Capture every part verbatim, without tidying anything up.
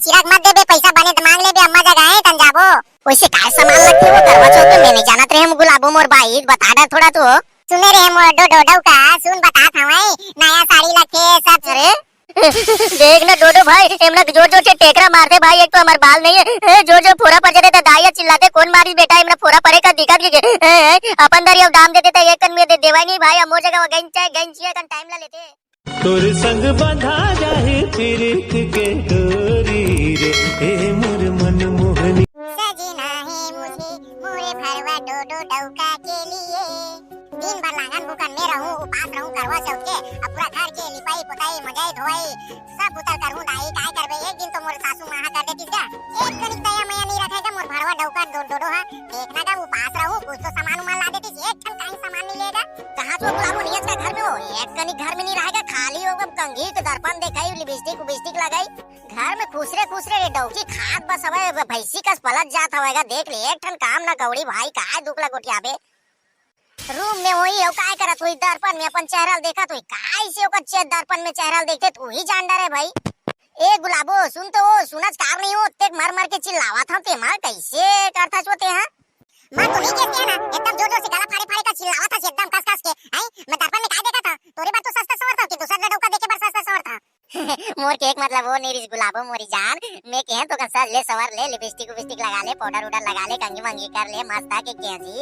चिराग मत देबे, पैसा बने त मांग लेबे, अम्मा जगह है, तन जाबो। वैसे काय सामान लगथे वो करवा चौथ में? मैं नहीं जानत रहे हूँ गुलाबो मोर बाई, बता डर थोड़ा तो। सुने रे मोर डोडो डौका, सुन बतात हवं, नया साड़ी लगथे सब। अरे देख ना डोडो भाई, एमना जोर जोर से टेकरा मारथे भाई, एक तो हमर बाल नहीं है, ए, जोर जोर फोरा पर जरे त दाई चिल्लाथे, कौन मारिस बेटा, एमना फोरा परे का दिखत के, ए, ए, अपन दरी अब दाम देते त एक कन में दे देवाई नहीं भाई, अब मोर जगह गंज चाहे गंज चाहे कन टाइम ला लेते। तोर संग बंधा जाही पीरित के डोरी रे, ए मोर मन मोहनी। सजना है मुझे मोरे भरवा डोडो डौका के लिए। दिन भर लांगन भूखन में रहूं, उपास रहूं करवा चौथ के, अब पूरा घर के लिपाई पोताई मजाई धोवाई सब उतर करहूं दाई, काय करबे, एक दिन तो मोर सासू माँ हा कर देतिस गा, एक कनिक दया मया नहीं रखे गा मोर भरवा डौका डो-, डोडो हा, देखना गा उपास रहूं, कुछ तो सामान उमान ला देतिस, एक ठन काहीं सामान नहीं लेगा। कहाँ तो बुलाबो नियत का घर में हो, एक कनिक घर में नहीं रहेगा, खाली होगा, कंघी के दर्पण देखाई, लिपस्टिक उबिस्टिक लगाई, घर में खुसरे खुसरे रे डौकी खात बस हवय, भैंसी कस पलत जात हवय गा, देख ले, एक ठन काम ना कौड़ी भाई, काय दुख ला गोठियाबे। रूम में होई, अउ काय करत होई, दर्पण में अपन चेहरा ल देखत होई, काय से ओकर चे-, दर्पण में चेहरा ल देखथे, तू ही जान डरे भाई। ए गुलाबो, सुन तो, ओ, सुनच कार नहीं हो, तेक मर मर के चिल्लावत हव, ते मर कैसे करथस वो ते, हाँ? मैं तो नहीं कहती है ना, एकदम जोर जोर से गला फाड़े फाड़े का चिल्लावत हस, एकदम कस कस के, हैं? मैं दर्पण में काय देखत हव? तोरे बर तो सस्ता सवर था कि दूसरा डौका देखे बर सस्ता सवर था। मोर के एक मतलब वो नहीं रिस गुलाबो मोरी जान, मैं कहे तो कन सज ले सवर ले, लिपस्टिक उबिस्टिक लगा ले, पाउडर उडर लगा ले, कंघी मंघी कर ले, मस्त आके कैसी।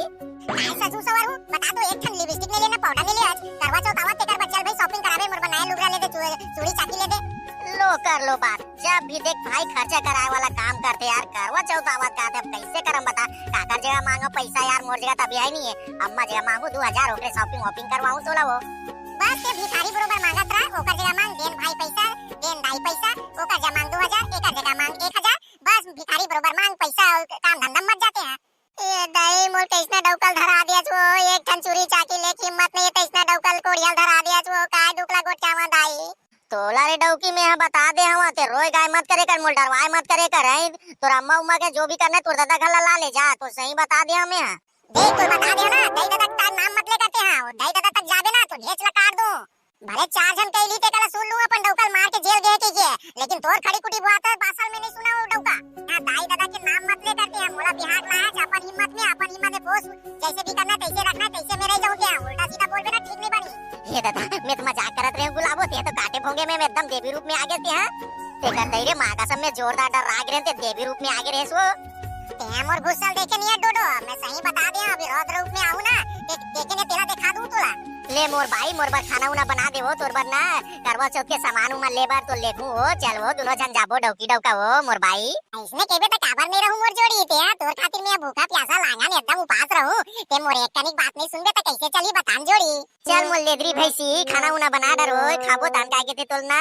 काय सजू सवर हूँ? बता दो, एक ठन लिपस्टिक नहीं लेना, पाउडर नहीं ले आज। करवा चौथ आवत तेकर बर चल भाई, शॉपिंग करावे, मोर बर नया लुगरा ले दे, चू-, चूड़ी चाकी ले दे। लो कर लो बात, जब भी देख भाई खर्चा कराए वाला काम करथे यार। करवा चौथ आवत का, अब कैसे करम बता, काकर जगह मांगो पैसा यार, मोर जगह तभी आई नहीं है। अम्मा जगह मांगू दो हजार, ओकरे शॉपिंग वॉपिंग करवाऊँ तोला वो। बस ये भिखारी बरोबर मांगत रह, ओकर जगह मांग देन भाई पैसा, देन दाई पैसा, ओकर जगह मांग दो हजार, एकर जगह मांग एक हजार, बस भिखारी बरोबर मांग पैसा, काम धंधा मत जाते हैं। ए दाई, मोर कइसना डौकल धरा दिया छो, एक ठन चूरी चाकी लेके हिम्मत नहीं है, तइसना डौकल कोड़ियल धरा दिया छो, काय दुख ला गोठियावा दाई। तोला रे डौकी, मैं ह बता दे हवा, ते रोए गाय मत करे कर, मोल डरवाए मत करे कर, हैं? तोर अम्मा उम्मा के जो भी करना है, तोर दादा घर ला, ला ले जा, तो सही बता दे हमें। देख, तोर बता दे ना, दाई दादा का नाम मत ले करते हैं, दाई दादा तक जाबे ना, तो घेच ला काट दूं। भले चार झन कइली ते कला सुन लूं, अपन डौकल मार के जेल गए के, के, लेकिन तोर खड़ी कुटी बुआ तो बासल में नहीं सुना वो डौका। हाँ, दाई दादा के नाम मत ले करते हैं, मोला बिहार ला है, अपन हिम्मत में, अपन हिम्मत में बोस, जैसे भी करना है, तैसे रखना है, तैसे में रह जाऊं क्या? उल्टा सीधा बोलबे ना, ठीक नहीं बनी। हे दादा, मैं तो मजाक करत रहे हूँ गुलाबो, ते तो काटे भोंगे में, में एकदम देवी रूप में आ गए थे, हाँ? ते कर दई रे माँ कसम, में जोरदार डर राग रहे थे, देवी रूप में आ गए रहे सो। ते मोर गुस्सा देखे नहीं है डोडो, मैं सही बता दे, अभी रौद्र रूप में आऊँ ना, ते देखे ने तेला दिखा दूँ तोला। ले मोर बाई, मोर बर खाना उना बना दे वो, तोर बर ना करवा चौथ के सामान उमान ले बर तो लेखू हो, चल वो दोनों झन जाबो डौकी डौका वो मोर बाई। इसने कहबे त काबर नहीं रहूं मोर जोड़ी, ते तोर खातिर मैं भूखा प्यासा लांगन एकदम उपास रहूं, ते मोर एक कनिक बात नहीं सुनबे त कैसे चली बतान जोड़ी। चल मोर लेदरी भैंसी, खाना उना बना डर होय, खाबो तान काय के ते तोल ना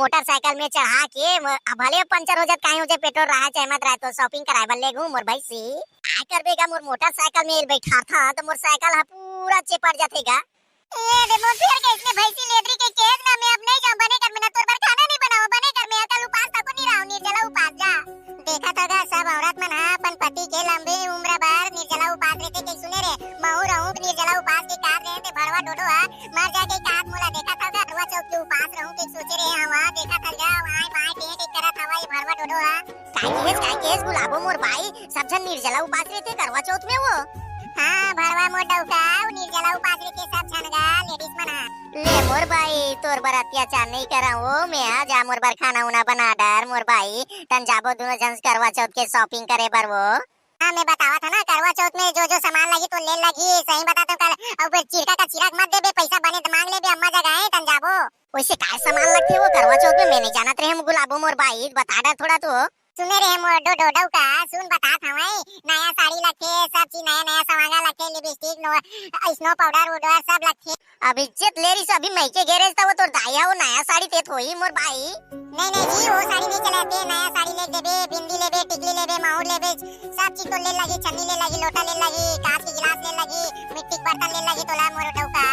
मोटरसाइकिल में चढ़ा के म-, आ भले पंचर हो जात, काहे हो जाए, पेट्रोल रहा चाहे मत रहा, तो शॉपिंग कराए बर लेगू मोर भैंसी। काय करबे गा मोर मोटरसाइकिल में बैठार था, तो मोर साइकिल हा पूरा चेपट जाथे गा। ए दे मोर फेर के इसने भैंसी लेदरी के केस ना, मैं अब नहीं जाऊं, बने कर में ना तोर बर खाना नहीं बनाओ, बने कर में कल उपास तक नहीं रहूं, निर्जला उपास जा। देखा था गा सब औरत मन हा अपन पति के लंबे उम्र बर निर्जला उपास रहते के सुने रे, महू रहूं निर्जला उपास के कार रहे ते भड़वा डोडो हा मर जाके का मोला देखा था गा, करवा चौथ के उपास रहूं के सोचे रहे हवा, देखा था गा, आए बाए टे के करत हवा ये भड़वा डोडो हा। काय केस, काय केस गुलाबो मोर बाई, सब झन निर्जला उपास रहते करवा चौथ में वो। हाँ, भड़वा मोर डौका, वो निर्जला उपास रहते सब झन गा, लेडीज मन हा। ले मोर बाई, तोर बर अत्याचार नहीं करा वो, मैं आ जा मोर बर खाना उना बना डर मोर बाई, तन जाबो दोनों झन करवा चौथ के शॉपिंग करे बर वो। हाँ, मैं बतावा था ना, करवा चौथ में जो जो सामान लगी तो ले लगी, सही बता तो कल, अब चिरका का चिराग मत देबे, पैसा बने तो मांग लेबे, अम्मा जगह है, तन जाबो। वैसे काय सामान लगथे वो करवा चौथ में, मैं नहीं जानत रहे हूँ गुलाबो मोर बाई, बता डर थोड़ा तो। सुने रे मोर डो डो डौका, सुन बतात हवं, नया साड़ी लगथे, सब चीज नया नया सवांगा लगथे, लिपस्टिक, नो, स्नो पाउडर उडर सब लगथे। अब इज्जत ले रही से अभी मइके गे रहे त वो तोर दाई हा वो नया साड़ी देत होही मोर बाई। नहीं नहीं जी, वो साड़ी नहीं चलाते, नया साड़ी ले देबे, बिंदी लेबे, टिकली लेबे, माहुर लेबे, सब चीज तो ले लगी, छन्नी ले लगी, लोटा ले लगी, कांच के गिलास ले लगी, मिट्टी के बर्तन ले लगी, तोला मोर डौका,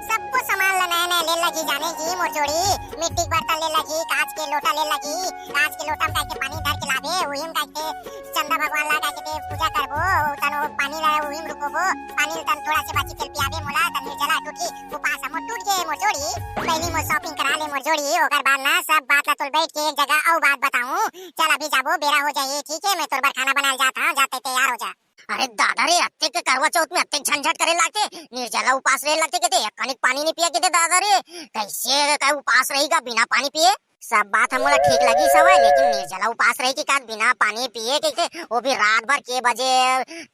सब कुछ सामान ला नया नया ले लगी, जाने जी मोर जोड़ी, मिट्टी के बर्तन ले लगी, कांच के लोटा ले लगी, कांच के लोटा में काके पानी धर के लाबे, उही में काके चंदा भगवान ला काके ते पूजा करबो, तनो पानी ला उही में रुकोबो, पानी तन थोड़ा से बाची तेल पियाबे मोला, तन निर्जला टूटी, उपास मोर टूट गे मोर जोड़ी, पहली मोर शॉपिंग करा ले मोर जोड़ी, ओकर बाद ना सब बात ला तोल बैठ के एक जगह अउ बात बताऊं। चल अभी जाबो, बेरा हो जाही, ठीक है? मैं तोर बर खाना बनाए जात हूँ, जाते तैयार हो जा। अरे दादा रे, अत्ते के करवा चौथ में अत्ते झंझट करे लागते, निर्जला उपास रहे लागते, कहते एक कनिक पानी नहीं पिया कहते दादा रे, कैसे का उपास रहेगा बिना पानी पिए? सब बात हमला ठीक लगी सवय, लेकिन निर्जला उपास रहे की का बिना पानी पिए कहते, वो भी रात भर के बजे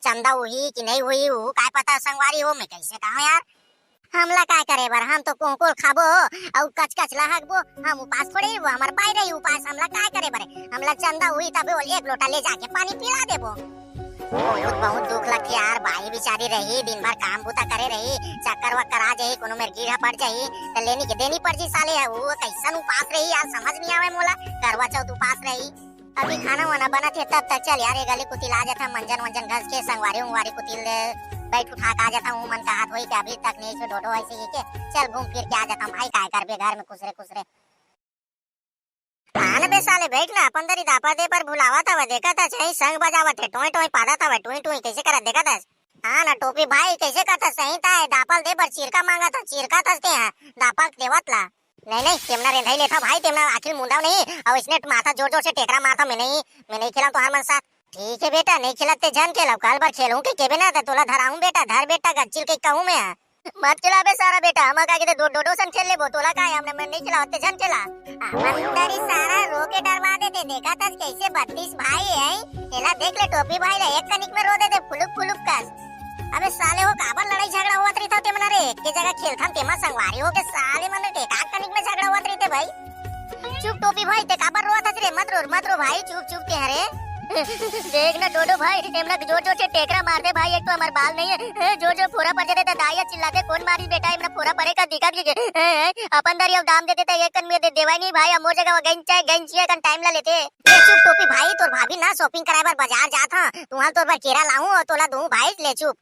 चंदा हुई कि नहीं हुई, वो काय पता संगवारी हो, मैं कैसे कहा यार। हमला काय करे बर, हम तो कोंकोल खाबो अउ कच कच लहकबो। हम उपास थोड़े रहिबो, हमर बाई रही उपास, हमला काय करे बर? हमला चंदा हुई तबे ओल एक लोटा ले जाके पानी पिला देबो। बहुत बहुत दुख लगथे यार, बाई बिचारी रही, दिन भर काम बूता करे रही, चक्कर वक्कर आ जाही, कोनो मेर गिर पड़ जाही, त लेनी के देनी पड़ जी साले है। वो कैसन उपास रही यार, समझ नहीं आवे मोला, करवा चौथ उपास रही। अभी खाना वाना बनत हे तब तक चल यार, ये गली कुतिल आ जाता, मंजन वंजन घस के संगवारी उंगवारी कुतिल बैठ उठा के आ जाता हूँ, मन का हाथ होई के अभी तक नहीं से डोडो ऐसे ही के। चल घूम फिर के आ जाता हूँ भाई, काय करबे घर में खुसरे खुसरे। हाँ ना बे साले, बैठ ना, अपन दरी दापर दे पर भुलावत हवे, देखत हस, यही संग बजावत हे, टोई टोई पादत हवे, टुई टुई कैसे करत देखत हस? हाँ ना टोपी भाई, कैसे करत हस? सही ता है, दापल दे पर चिरका मांगत हस, चिरका तस दे हैं, दापल देवत ला। नहीं नहीं, तेमना रेंधाई लेथा भाई, तेमना आखिर मुंडाव नहीं, अउ इसने माथा जोर जोर से टेकरा मारथा, मैं नहीं, मैं नहीं खेला तुहार मन साथ। ठीक है बेटा, नहीं खेलत ते झन खेलव, कल बर खेलूं के केबे ना, त तोला धराऊं बेटा, धर बेटा गच्चिल के कहूं मैं। मत खेला बे सारा बेटा, हम का के दो डोडो सन खेल लेबो, तोला का है, हमने मैं नहीं खेला, ते झन खेला। अपन दरी सारा रो के डरवा देते, देखा तस कैसे बत्तीस भाई है, एला देख ले टोपी भाई ला, एक कनिक में रो देते, फुलुक फुलुक कस। अबे साले हो, काबर लड़ाई झगड़ा होत रहिथे तेमना रे? एक के जगह खेलथन तेमा संगवारी हो के साले मन के का कनिक में झगड़ा होत रहिथे भाई? चुप टोपी भाई, ते काबर रोत हस रे? मत रो, मत रो भाई, चुप चुप ते हरे। देख ना डोडो भाई, एमना जोर जोर से टेकरा मार दे भाई, एक तो हमर बाल नहीं है, ए, जोर जोर फोरा पड़ जाते त दाई चिल्लाते, कौन मारिस बेटा, एमना फोरा पड़े का दिखत के, ए, ए, अपन दरी अब दाम देते त एक कन में दे देवाई नहीं भाई, अब मोर जगह गंज चाहे गंज चिया कन टाइम ला लेते। ले चुप टोपी भाई, तोर भाभी ना shopping कराए बर बाजार जात हा, तुहां तोर बर केरा लाऊं अउ तोला दूं भाई, ले चुप।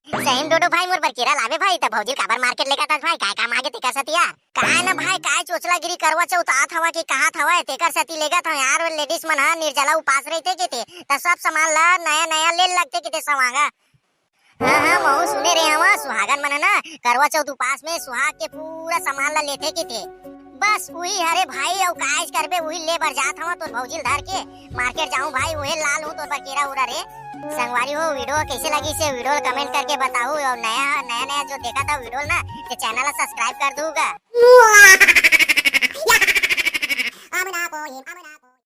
सही में डोडो भाई, मोर बर केरा लाबे भाई, त भौजी ल काबर market लेगत हस भाई, काय काम आगे तेकर सेती यार? काय न भाई, काय चोचलागिरी करवा चौथ आत हवा कि कहात हवा, तेकर सेती लेगत हव यार, ladies मन ह निर्जला उपास रहिथे किथे, त सब सामान ला नया नया ले लगथे किथे सवांगा। हाँ हाँ, महू सुने रे हवा, सुहागन मन ह ना करवा चौथ उपास में सुहाग के पूरा सामान ला लेथे किथे। बस उही हरे भाई, अउ कायच करबे, उही ले बर जात हवा तोर भौजी ल धर के। Market जाऊं भाई, उहे लाल हूं तोर बर केरा उरा रे। संगवारी हो, video कैसे लगिस हे, video ल comment करके बताहू, अउ नया नया नया जो देखत हव video ल ना, ते channel ला subscribe कर दूगा।